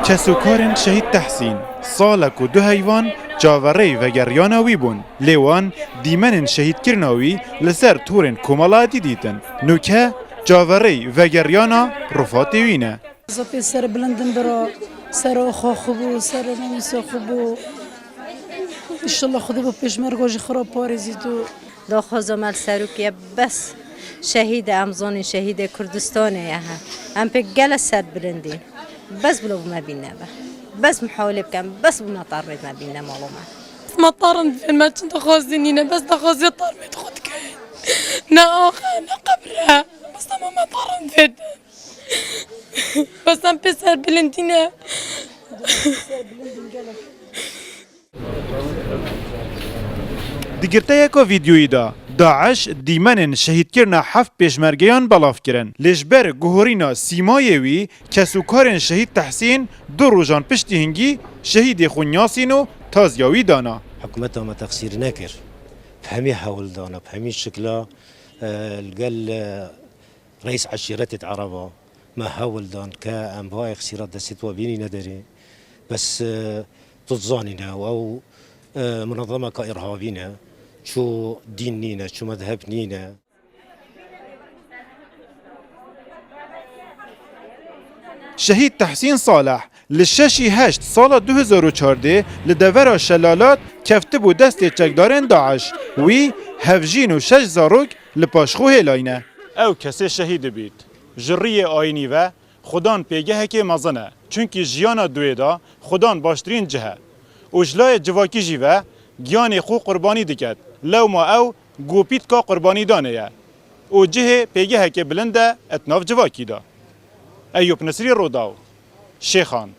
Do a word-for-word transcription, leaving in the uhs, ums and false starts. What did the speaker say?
Kes û karên Şehîd Tehsîn salek û du heyvan çaverêy vegeriyana wî bûn. Lê wan dîmenên şehîdkirina wî li ser torên komalayetî dîtin. Nûke çaverêy vegeriyana rufatê wî ne. Zopê serbilind in bira, sera xwe xwe bû, sera namûsa xwe bû. Înşallah Xwedê bi pêşmerga jî xwe re parêzît û Daxwaza me li serokê ye, bes şehîd e, em zanîn şehîdê Kurdistanê ye he. Em pê gelek serbilindîn. Bes bila bi me bîne be. Bes muhawelê bikin, bes bi me tarmê me bîne mala me. Bes me tarm divên me çi daxwazî nîne, bes daxwazê tarmê xwe dikeyin. Ne ax e, ne qebir e. Bes em me tarm divên. Bes em pê serbilindî ne. Di girteyeke vîdeoyî de DAIŞ dîmenên şehîdkirina heft pêşmergeyan belav kirin. Lê ji ber guhorîna sîmayê wî, kes û karên Şehîd Tehsîn du rojan piştî hingî şehîdê xwe niyasîn û taziya wî dana. Hikûmeta me texsîr nekir. Bi hemî hewl dana, bi hemî şikla, e, li gel, e, Reis eşîretê Ereba me hewl dan ke em va exîra destê we bînîne derê. Bes, e, tu dizanîne ew, e, munezemeka îrhabî ne, çû dîn nîne, çû mezheb nîne. Şehîd Tehsîn Saleh li şeşî heşt sala du hezar û çardeh li devera Şelalat keftibû destê çekdarên DAIŞ. Wî hevjîn û şeş zarok li paş xwe hêlayne. Ew kesê şehîd dibît. Ji riyê ayînî ve Xudan pêgehekê mezin e, çunkî jiyana duê de Xudan baştirîn cih e. Û ji layê civakî jî ve giyanê xwe qurbanî diket. Lewma ew gopîtka qurbanîdanê ye. Û cihê pêgehekê bilind e et nav civakî de. Eyûp Nisrî, Rodaw, Şêxan.